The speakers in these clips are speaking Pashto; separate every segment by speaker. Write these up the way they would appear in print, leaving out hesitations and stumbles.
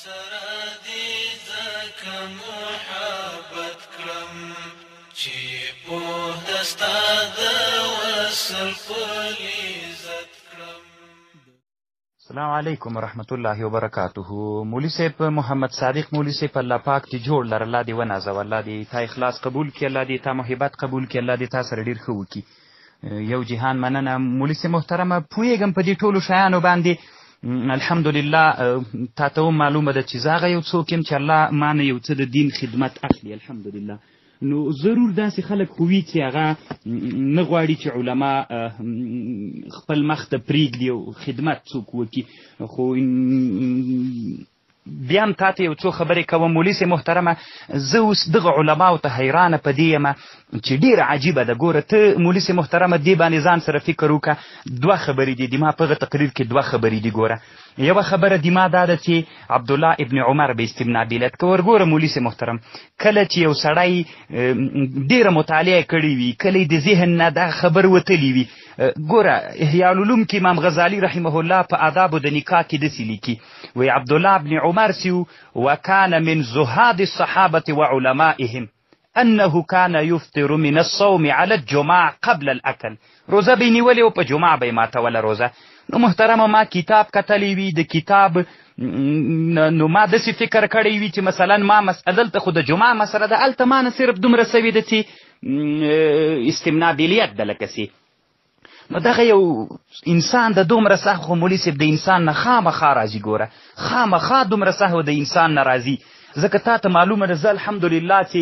Speaker 1: سره دې ځکه محبت کړم چې پوه د ستا د وصل په لذت کړم.
Speaker 2: السلام علیکم ورحمت الله وبرکاته. مولوی صاحب محمد صادق مولوی صاحب، الله پاک دې جوړ لره، الله دې ونازوه، الله دې تا اخلاص قبول کړي، الله دې تا محبت قبول کړي، الله دې تا سره ډېر ښه وکړي. یو جهان مننه مولوی صاحب محترمه. پوهېږم په دې ټولو شیانو باندې الحمدلله تا ته هم معلومه ده چې زه هغه یو څوک یم چې الله ما نه یو څه د دین خدمت اخلي الحمدلله. نو ضرور داسې خلک خو وي چې هغه نه غواړي چې علما خپل مخ ته پرېږدي او خدمت څوک وکړي. خو بیا هم تا ته یو څو خبرې کوم مولوي صاحب محترمه. زه اوس دغه علماو ته حیرانه په دې یم چې ډېره عجیبه ده. ګوره ته مولوي صاحب محترمه دې باندې ځان سره فکر وکړه. دوه خبرې دي، د ما په هغه تقریر کې دوه خبرې دي. ګوره یوه خبره د ما دا ده چې عبدالله ابن عمر به استمنا بیلت که ورګوره مولوي صاحب محترم، کله چې یو سړی ډېره مطالعه کړې وي، کله یې د ذهن نه دا خبر وتلې وي. ګوره احیاء العلوم کې امام غزالي رحمه الله په آدابو د نکاح کې داسې لیکي، وی عبدالله بن عمر سیو وکان من زهاد الصحابة وعلمائهم انه كان يفطر من الصوم على الجماع قبل الاكل. روزه به نیولې او په جماع به یې ماتوله روزه. نو محترمه ما کتاب کتلی وي، د کتاب نو ما داسې فکر کړی وي چې مثلا ما مسئله دلته خو د جماع مسئله ده، هلته ما نه صرف دومره سوې ده چې استمنا بلیت ده لکه سي. نو دغه یو انسان د دومره سهو خو مولوي صاحب د انسان نه خامخا راځي. ګوره خامخا دومره سهو د انسان نه راځي، ځکه تا ته معلومه ده زه الحمدلله چې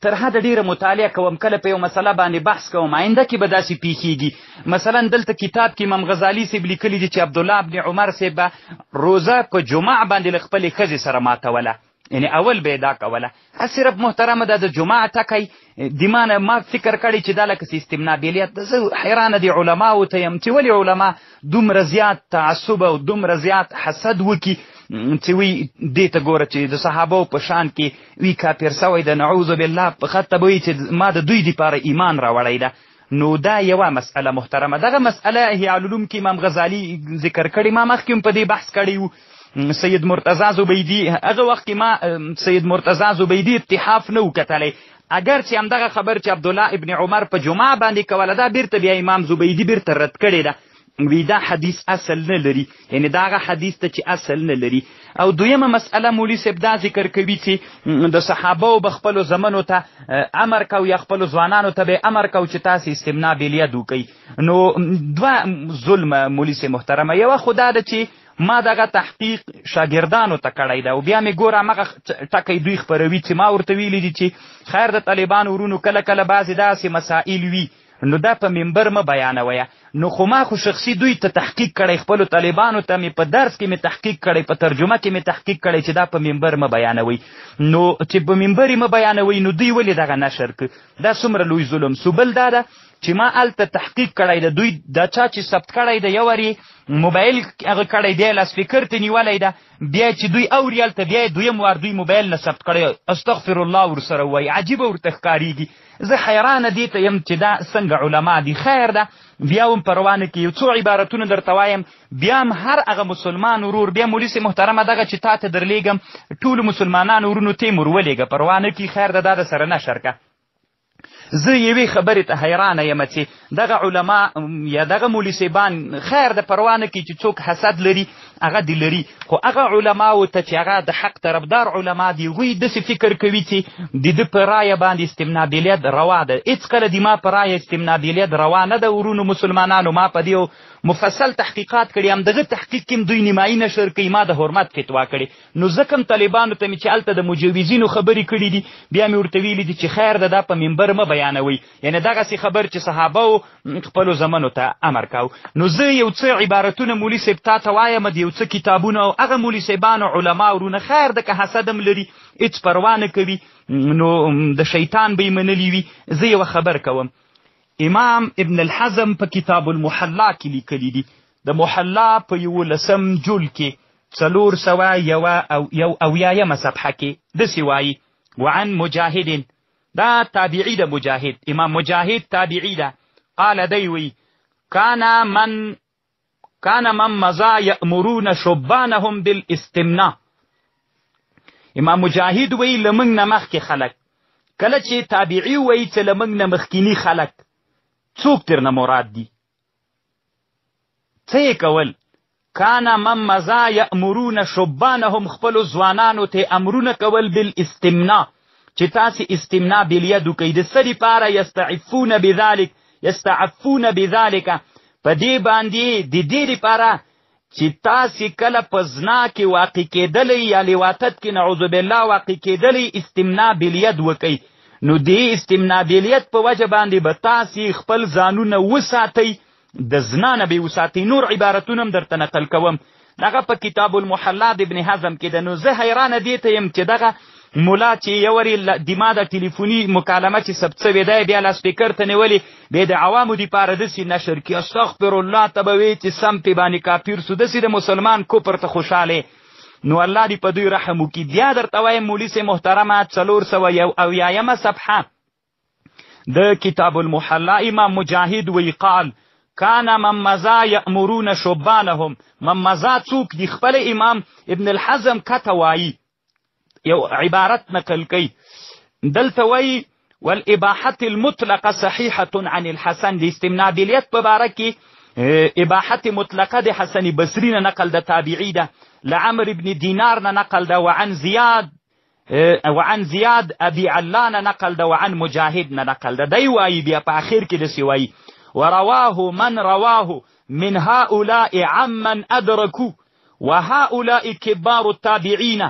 Speaker 2: تر حده ډېره مطالعه کوم، کله په یو مسله باندې بحث کوم، آینده کې به داسې پیښیږي. مثلا دلته کتاب کې امام غزالي صاحب لیکلي دي چې عبدالله بن عمر صاحب به روزه په جماع باندې له خپلې ښځې سره ماتوله، یعنی اول به یې دا کوله. صرف محترمه دا د جماع ټکی د ما نه ما فکر کړی چې دا لکه استمنا بیلیت ده. زه حیرانه دي علماو ته یم چې ولې علما دومره زیات تعصب او دومره زیات حسد وکړي چې وی دې ته ګوره چې د صحابو په شان کې وی کافر سوی ده، نعوذ بالله، په خطه به وي چې ما د دوی دپاره ایمان راوړی ده. نو دا یوه مسئله محترمه. دغه مسئله احیاء العلوم کې امام غزالي ذکر کړې، ما مخکې هم په دې بحث کړی و. سید مرتضی زبیدي هغه وخت کې ما سید مرتضی زبیدي اتحاف نه و کتلی، اګر چې همدغه خبر چې عبدالله ابن عمر په جمعه باندې کوله دا بیرته بیا امام زبیدي بیرته رد کړې ده، وی دا حدیث اصل نه لري، یعنی دا هغه حدیث ته چې اصل نه لري. او دویمه مسئله مولوي صاحب دا ذکر کوي چې د صحابو به خپلو زمنو ته امر کو یا خپلو ځوانانو ته به امر کو چې تاسې استمنا بالیاد وکئ. نو دوه ظلم مولوي صاحب محترمه، یوه خو دا ده چې ما دغه تحقیق شاګردانو ته کړی ده او بیا مې ګوره همغه ټکی دوی خپروي چې ما ورته ویلي دي چې خیر د طالبانو ورونو کله کله بعضې داسې مسائل وي نو دا په منبر مه بیانویه. نو خو ما خو شخصي دوی ته تحقیق کړی، خپلو طالبانو ته مې په درس کې مې تحقیق کړی، په ترجمه کې مې تحقیق کړی چې دا په منبر مه بیانوئ. نو چې په منبر یې مه بیانوئ نو دوی ولې دغه نشر کړ؟ دا څومره لوی ظلم سو. بل دا ده چې ما هلته تحقیق کړی ده، دوی دا چا چې ثبت کړی ده یو وار یې موبایل هغه کړی دی، لاسپیکر ته نیولی ده، بیا چې دوی اوري هلته بیا یې دویم وار دوی موبایل نه ثبت کړی، استغفر الله ورسره ووایي، عجیبه ورته ښکارېږي. زه حیرانه دې ته یم چې دا څنګه علما دي. خیر ده بیا هم پروا نه کوي، یو څو عبارتونه درته وایم، بیا هم هر هغه مسلمان ورور، بیا مولوي صاحب محترمه دغه چې تا ته درلېږم ټولو مسلمانانو ورونو ته یې ور ولېږه، پروا نه کوي، خیر ده دا در سره نشر که. زه یوې خبرې ته حیرانه یم چې دغه علما یا دغه مولوي صاحبان خیر د پروا نه کوي چې څوک حسد لري هغه دې لري، خو هغه علماو ته چې هغه د حق طرفدار علما دي هغوی داسې فکر کوي چې د ده په رایه باندې استمنا بالیت روا ده. هېڅکله د ما په رایه استمنا بالیت روا نه ده ورونو مسلمانانو. ما په دې مفصل تحقیقات کړي، همدغه تحقیق کې هم دوی نیمایي نشر کوي، ما د حرمت فتوا کړې. نو ځکه هم طالبانو ته مې چې هلته د مجوزینو خبرې کړې دي بیا مې ورته ویلي دي چې خیر ده دا په منبر مه بیانوئ، یعنې دغسې خبر چې صحابه خپلو زمنو ته امر کاو. نو زه یو څه عبارتونه مولوي صاحب تا ته وایم د یو څه کتابونو او هغه مولوي صاحبانو علما ورونه خیر ده که حسد هم لري هېڅ پروا نه کوي، نو د شیطان به یې منلي وي. زه یوه خبر کوم، امام ابن الحزم په کتاب المحلا کې لیکلي دي، د محلا په 11 جول کې 471 صفحه کې داسې وایي، وعن مجاهد، دا تابعي ده، مجاهد، امام مجاهد تابعي ده، قال دی وی کان من مضى یأمرون شبانهم بالاستمناء امام مجاهد وایي له موږ نه مخکې خلک، کله چې تابعي وایي چې له موږ نه مخکیني خلک، څوک ترنه مراد دي؟ څه یې کول؟ کان من مضی یأمرون شبانهم، خپلو ځوانانو ته امرونه کول بالاستمناء، چې تاسې استمناء بالید وکړئ. د څه دپاره؟ یستعفون بذلک، یستعفون بذلک، په دې باندې د دې دپاره چې تاسې کله په زنا کې واقع کېدلی یا لواطت کې نعوذ بالله واقع کېدلی، استمناء بالید وکړئ. نو دې استمناء بالید په وجه باندې به تاسې خپل ځانونه وساتئ، د زنا نه به یې وساتئ. نور عبارتونه هم درته نقل کوم، دغه په کتاب المحلا د ابن حزم کې ده. نو زه حیرانه دې ته یم چې دغه ملا چې یو ورې د ما د ټلیفوني مکالمه چې ثبت سوې ده بیا لاسپیکر ته نیولې، بیا د عوامو دپاره داسې نشر کړي، استغفر الله، ته به وې چې سم پې باندې کافر سو، داسې د مسلمان کفر ته خوشحاله. نو الله دې په دوی رحم وکړي. بیا درته وایم مولوي صاحب محترمه، 471 صفحه د کتاب المحلا، امام مجاهد وی قال کان من مضی یأمرون شبانهم. من مضی څوک دي؟ خپل امام ابن الحزم کته وایي، یو عبارت نقل کوي دلته، وایي والاباحة المطلقة صحیحة عن الحسن. د استمناء بالیت په باره کې اباحت مطلقه د حسن بصري نه نقل ده، تابعي ده، لعمر بن دینار نه نقل ده، وعن زیاد ابي علا نه نقل ده، وعن مجاهد نه نقل ده. دی وایي بیا په اخر کې داسې وایي ورواه من رواه من هؤلاء عمن ادرکو وهؤلاء كبار التابعین.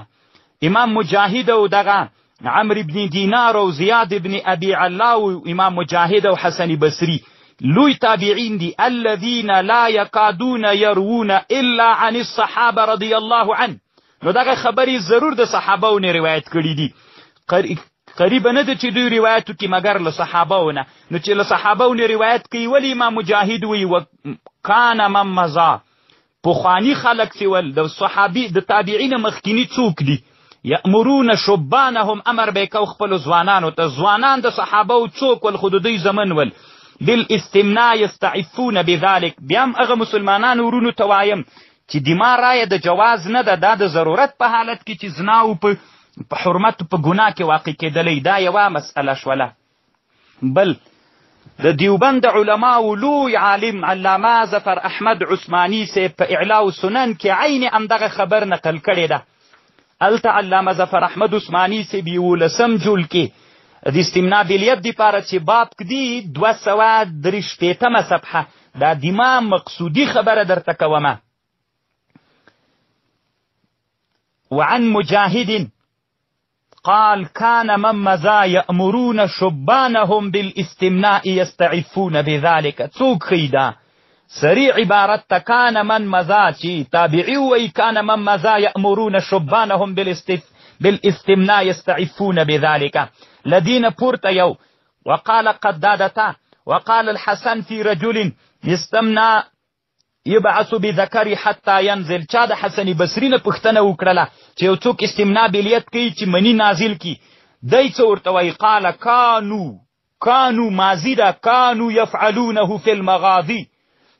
Speaker 2: امام مجاهد او دغه عمرو بن دینار او زیاد بن ابي علا او امام مجاهد او حسن بصري لوی تابعین دي، الذين لا يكادون يروون الا عن الصحابه رضي الله عنه. نو دغه خبرې ضرور د صحابو نه روایت کړي دي، قریبه نه ده چې دوی روایت وکړي مګر له صحابو نه. نو چې له صحابو نه روایت کوي، ولې امام مجاهد وایي وکان من مضی؟ پخواني خلک چې ول د صحابي د تابعین مخکیني څوک دي؟ یأمرون شبانهم، امر به یې کو خپلو ځوانانو ته. ځوانان د صحابو څوک ول؟ خو د دوی زمن ول. بالاستمناء یستعفون بذلک. بیا هم هغه مسلمانانو ورونو ته وایم چې د ما رایه د جواز نه ده، دا د ضرورت په حالت کې چې زنا او په حرمت په ګناه کې واقع کېدلی، دا یوه مسئله شوله. بل د دیوبند علماو لوی عالم علامه ظفر احمد عثماني صاحب په اعلاء سنن کې عین همدغه خبر نقل کړې ده. هلته علامه ظفر احمد عثماني صاحب 11 جول کې د استمناء بالیت دپاره چې باب کدي 263 صفحه، دا د ما مقصودي خبره درته کومه. وعن مجاهد قال كان من مضى يأمرون شبانهم بالاستمناء يستعفون بذلك. څوک ښیي دا سریع عبارت ته؟ کان من مضى چې تابعي وایي کان من مضى يأمرون شبانهم بالاستمناء يستعفون بذلك. لدین پورته یو وقال قدادته وقال الحسن في رجل يستمنى يبعث بذکر حتی ينزل. چا د حسن بصري نه پوښتنه وکړله چې یو څوک استمناء بالیت کوي چې مني نازل کی، دی څه ورته وایي؟ قال کانو، کانو ماضي ده، کانو یفعلونه فی المغازي.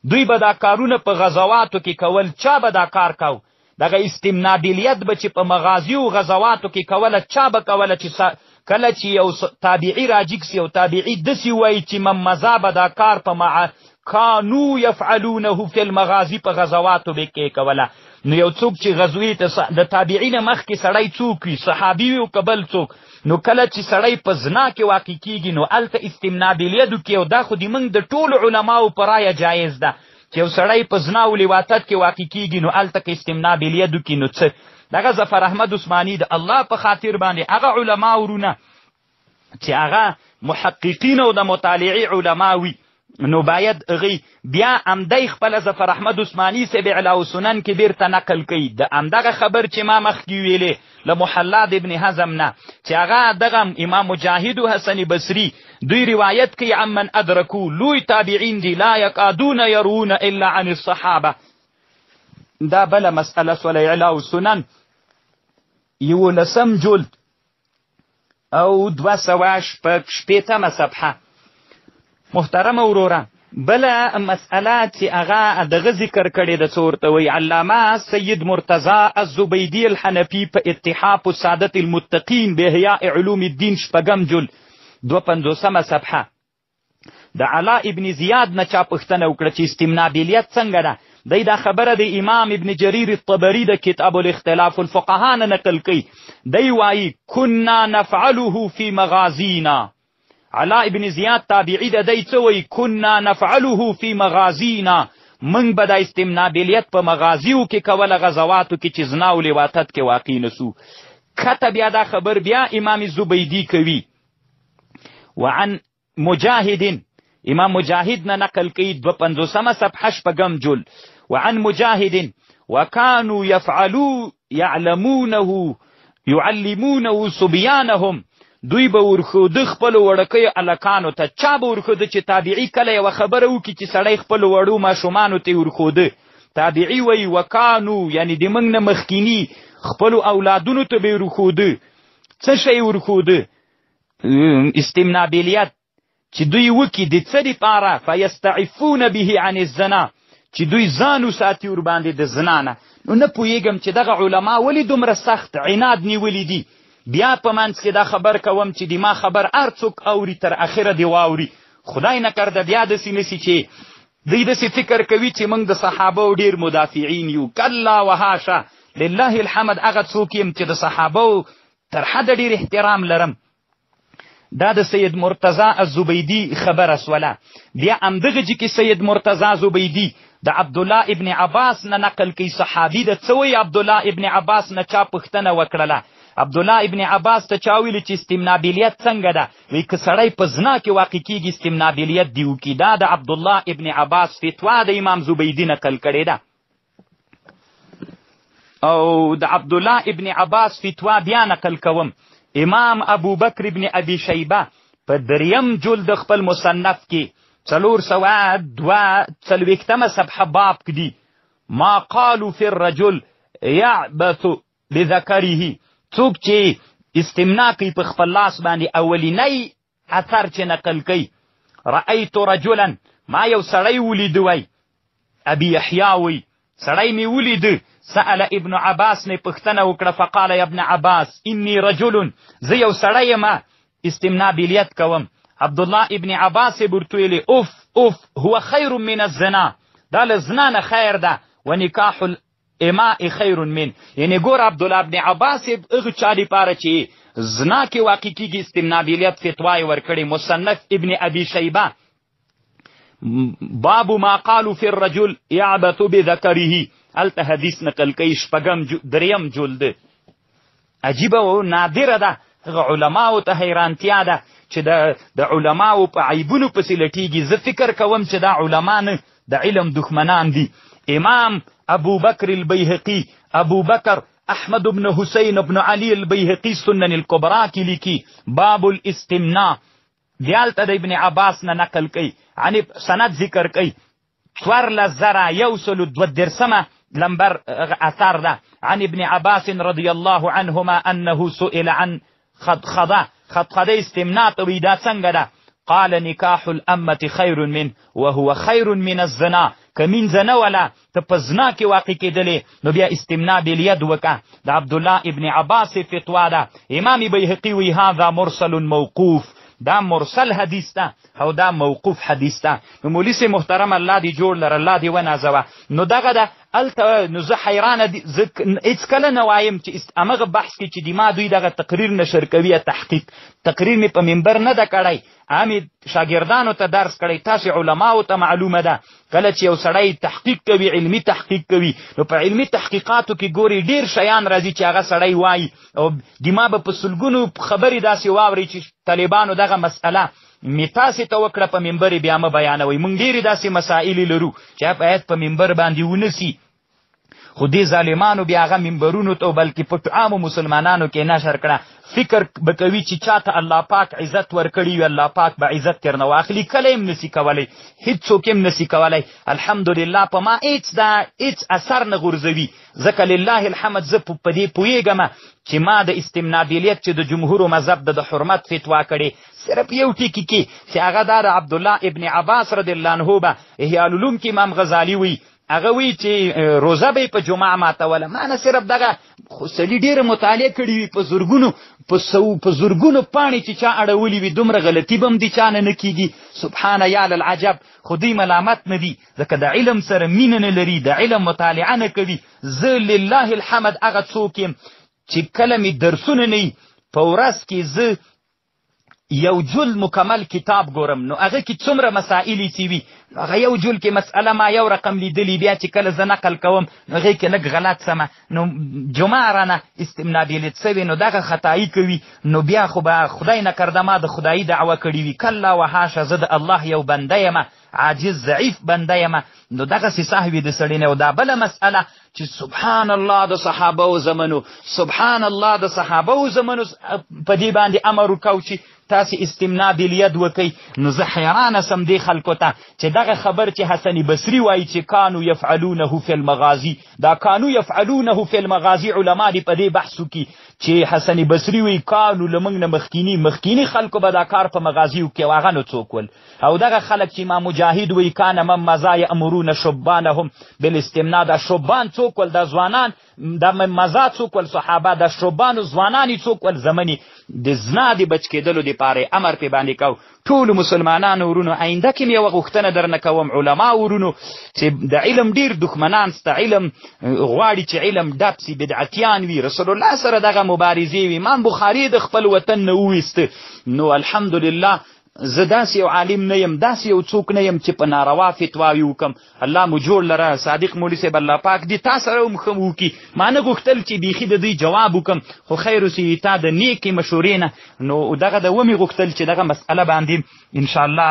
Speaker 2: دوی به دا کارونه په غزواتو کې کول. چا به دا کار کاو؟ دغه استمناء بالیت به چې په مغازي او غزواتو کې کوله، چا به کوله؟ چې کله چې یو تابعي راجیګ سي او تابعي داسې وایي چې من مضی به دا کار په مع کانو یفعلونه فی المغازي، په غزواتو به کې کوله. نو یو څوک چې غزوې ته د تابعین مخکې سړی څوک وي، صحابي وي او که بل څوک، نو کله چې سړی په زنا کې واقع کیږي نو هلته استمناء بالیدو کې، او دا خو د موږ د ټولو علماو په رایه جایز ده چې یو سړی په زنا او لواطت کې واقع کیږي نو هلته که استمناء بالیدو کې نو څه. دغه ظفر احمد عثماني د الله په خاطر باندې هغه علما ورونه چې هغه محققین او د مطالعې علما وي، نو باید هغوی بیا همدی خپله ظفر احمد عثماني صاحب اعلاء سنن کې بیرته نقل کوي د همدغه خبر چې ما مخکې ویلې له محلا د ابن حزم نه، چې هغه دغه امام مجاهد او حسن بصري دوی روایت کوي عمن ادرکو، لوی تابعین دي، لا یکادون یرون الا عن الصحابه. دا بله مسئله سوله. اعلاء سنن 11 جلد او 266 صفحه. محترم وروره، بله مسئله چې هغه دغه ذکر کړې ده، څه ورته وایي علامه سید مرتضی الزبیدي الحنفي په اتحاف السادة المتقین باحیاء علوم الدین شپږم جل 52 صفحه، د علا ابن زیاد نه چا پوښتنه وکړه چې استمناء بالیت څنګه ده؟ دی دا خبره د امام ابن جریر الطبري د کتاب الاختلاف الفقها نه نقل کوي. دی وایي كنا نفعله في مغازینا. علا ابن زیاد تابعي ده، دی څه وایي؟ كنا نفعله في مغازینا، موږ به دا استمناء بالیت په مغازیو کې کوله، غزواتو کې چې زنا او لواطت کې واقع نه سو. کته بیا دا خبر بیا امام زبیدي کوي. وعن مجاهد، امام مجاهد نه نقل کوي 52 صفحه شپږم جل، وعن مجاهد وكانوا يفعلوا يعلمونه يعلمونه صبيانهم، دوی به ورښوده خپلو وړکیو هلکانو ته. چا به ورښوده چې تابعي کله یوه خبره وکړي چې سړی خپلو وړو ماشومانو ته یې ورښوده. تابعي وایي وکانو، یعنې د موږ نه مخکیني خپلو اولادونو ته به یې ورښوده. څه شی یې ورښوده؟ استمناء بالیت چې دوی وکړي. د څه دپاره؟ فیستعفون به عن الزنا، چې دوی ځان وساتي ورباندې د زنا نه. نو نه پوهېږم چې دغه علما ولې دومره سخت عناد نیولي دي. بیا په منځ کې دا خبر کوم چې د ما خبر هر څوک اوري تر اخره دې واوري، خدای نه کرده بیا داسې نه سي چې دوی داسې فکر کوي چې موږ د صحابو ډېر مدافعین یو. کلا وهاشا، لله الحمد هغه څوک یم چې د صحابو تر حده ډېر احترام لرم. دا د سید مرتضی الزبیدي خبره سوله. بیا همدغه جي کې سید مرتضی زبیدي د عبدالله ابن عباس نه نقل کوي، صحابي ده. څه وایي؟ عبدالله ابن عباس نه چا پوښتنه وکړله، عبدالله ابن عباس ته چا ویلي چې استمناء بالیت څنګه ده؟ وایي که سړی په زنا کې واقع کېږي استمناء بالیت دې وکړي. دا د عبدالله ابن عباس فتوا د امام زبیدي نقل کړې ده. او د عبدالله ابن عباس فتوا بیا نقل کوم، امام ابو بکر ابن ابي شیبه په دریم جلد خپل مصنف کې 442 صفحه باب کې دي، ما قالوا في الرجل يعبث بذكره، څوک چې استمناء کوي په خپل لاس باندې، اولینی اثر چې نقل کوي، رأیت رجلا، ما یو سړی ولید، وای ابي یحیی وی سړی مې ولید، سأل ابن عباس نه پوښتنه وکړه، فقال یا ابن عباس انی رجل، زه یو سړی یم استمناء بالیت کوم. عبدالله ابن عباس یې ورته ویلي اوف اوف هو خیر من الزنا، دا له زنا نه خیر ده، ونکاح الاماء خیر من. یعنې ګوره عبدالله ابن عباس یې هغه چا دپاره چې زنا کې واقع کېږي استمناء بالیت فتوا یې ورکړې. مصنف ابن ابي شیبه باب ما قالوا في الرجل يعبث بذكره، هلته حدیث نقل کوي شپږم دریم جلد. عجیبه او نادره ده، هغه علماو ته حیرانتیا ده چې د علماو په عیبونو پسې لټیږي. زه فکر کوم چې دا علما نه د علم دښمنان دي. امام ابو بکر البیهقي، ابو بکر احمد بن حسین بن علي البیهقي سنن الکبرا کې لیکي باب الاستمناء، بیا هلته د ابن عباس نه نقل کوي، یعنې سند ذکر کوي 14132 لمبر اثر ده، عن ابن عباس رضی الله عنهما انه سئل عن خدخده، خدخده استمناء ته وایي دا څنګه ده؟ قال نکاح الامة خیر منه وهو خیر من الزنا، که مینځه نه وله ته په زنا کې واقع کېدلې نو بیا استمناء بالید وکړه. د عبدالله ابن عباس فتوا ده. امام بیهقي وایي هذا مرسل موقوف، دا مرسل حدیث ده او دا موقوف حدیث ده. نو مولوي صاحب محترم الله دې جوړ لره، الله دې ونازوه. نو دغه ده هلته. نو زه حیرانه دي، زه هېڅکله نه وایم چې همغه بحث کې چې د ما دوی دغه تقریر نشر کوي یا تحقیق، تقریر مې په منبر نه ده کړی، مې شاګردانو ته درس کړی، تاسې علماو ته معلومه ده کله چې یو سړی تحقیق کوي، علمي تحقیق کوي، نو په علمي تحقیقاتو کې ګوري ډېر شیان راځي چې هغه سړی وایي، او د ما به په سلګونو خبرې داسې واوري چې طالبانو دغه مسئله مې تاسې ته وکړه په منبر یې بیا مه بیانوئ. موږ ډېرې داسې مسایلې لرو چې باید په منبر باندې ونه سي. خو دې ظالمانو بیا هغه منبرونو ته بلکې په عامو مسلمانانو کې نشر کړه. فکر به کوي چې چاته الله پاک عزت ورکړي وي، الله پاک به عزت ترنه واخلي. کله هم نسي کولی، هیڅوک هم نسي کولی. الحمدلله په ما هیڅ دا هیڅ اثر نه غورځوي، ځکه لله الحمد زه په دې پوهېږم چې ما د استمناء بالیت چې د جمهور مذهب د حرمت فتوا کړې، صرف یو ټکي کې چې هغه دا د عبدالله ابن عباس رضی الله عنه به احیاء العلوم کې امام غزالي وایي، هغه وایي چې روزه به یې په جمعه ماتوله. ما نه صرف دغه خو سړي ډېره مطالعه کړې وي، په زرګونو په سو په زرګونو پاڼې چې چا اړولې وي، دومره غلطي به هم د چا نه نه کېږي. سبحان یا للعجب. خو دوی ملامت نه دي، ځکه د علم سره مینه نه لري، د علم مطالعه نه کوي. زه لله الحمد هغه څوک یم چې کله مې درسونه نه وي په ورځ کې زه یو جل مکمل کتاب ګورم، نو هغه کې څومره مسائل چې وي، نو هغه یو جل کې مسئله ما یو رقم لیدلی، بیا چې کله زه نقل کوم نو هغې کې لږ غلط سمه، نو جمعه رانه استمنا بیلت سوې، نو دغه خطایي کوي، نو بیا خو به خدای نه کرده ما د خدایي دعوه کړې وي. کلا وحاشه، زه د الله یو بنده یم، عاجز ضعیف بنده یم. نو دغسې سهوې د سړي نه. او دا بله مسئله چې سبحان الله د صحابه و زمنو، سبحان الله د صحابه و زمنو په دې باندې امر وکاو چې تاسې استمناء بالید وکئ. نو زه حیرانه سم دې خلکو ته چې دغه خبر چې حسن بصري وایي چې کانو یفعلونه فی المغازي، دا کانو یفعلونه فی المغازي علما دې په دې بحث وکړي چې حسن بصري وایي کانو له موږ نه مخکیني خلکو به دا کار په مغازیو کې، هغه نو څوک ول؟ او دغه خلک چې امام مجاهد وایي کان من مضی یامرون شبانهم بالاستمناء، دا شبان څوک ول؟ دا ځوانان، دا من مضی څوک ول؟ صحابه. دا شبانو ځوانان یې څوک ول؟ زمني د زنا د بچ کېدلو دپاره امر پې باندې کو. ټولو مسلمانانو ورونو، آینده کې مې یوه غوښتنه درنه کوم، علما ورونو، چې د علم ډېر دښمنان سته، علم غواړي چې علم ډب سي، بدعتیان وي، رسول الله سره دغه مبارزې وي. امام بخاري د خپل وطن نه وویسته. نو الحمدلله زه داسې یو عالم نه یم، داسې یو څوک نه یم چې په ناروا فتواوې وکم. الله مو جوړ لره. صادق مولوي صاحب الله پاک دې تا سره هم ښه وکړي. ما نه غوښتل چې بیخي د دوی جواب وکم، خو خیر اوسي تا د نیکې مشورې نه. نو دغه د ومې غوښتل چې دغه مسئله باندې انشاءالله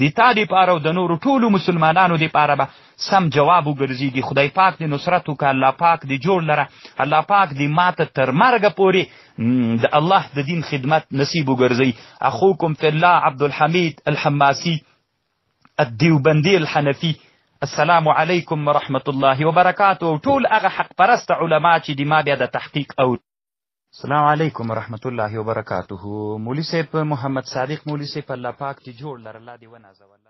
Speaker 2: د تا دپاره او د نورو ټولو مسلمانانو دپاره به سم جواب وګرځېږي. خدای پاک دې نصرت وکړه، الله پاک دې جوړ لره، الله پاک دې ماته تر مرګه پورې د الله د دین خدمت نصیب وګرځي. اخوکم فی الله عبدالحمید الحماسی الدیوبندی الحنفی. السلام علیکم ورحمة الله وبرکاته. ټول هغه حق پرسته علما چې د ما بیا د تحقیق او السلام علیکم ورحمة الله وبرکاته. مولوي صاحب محمد صادق مولوي صاحب الله پاک دې جوړ لره، الله دې ونازوه.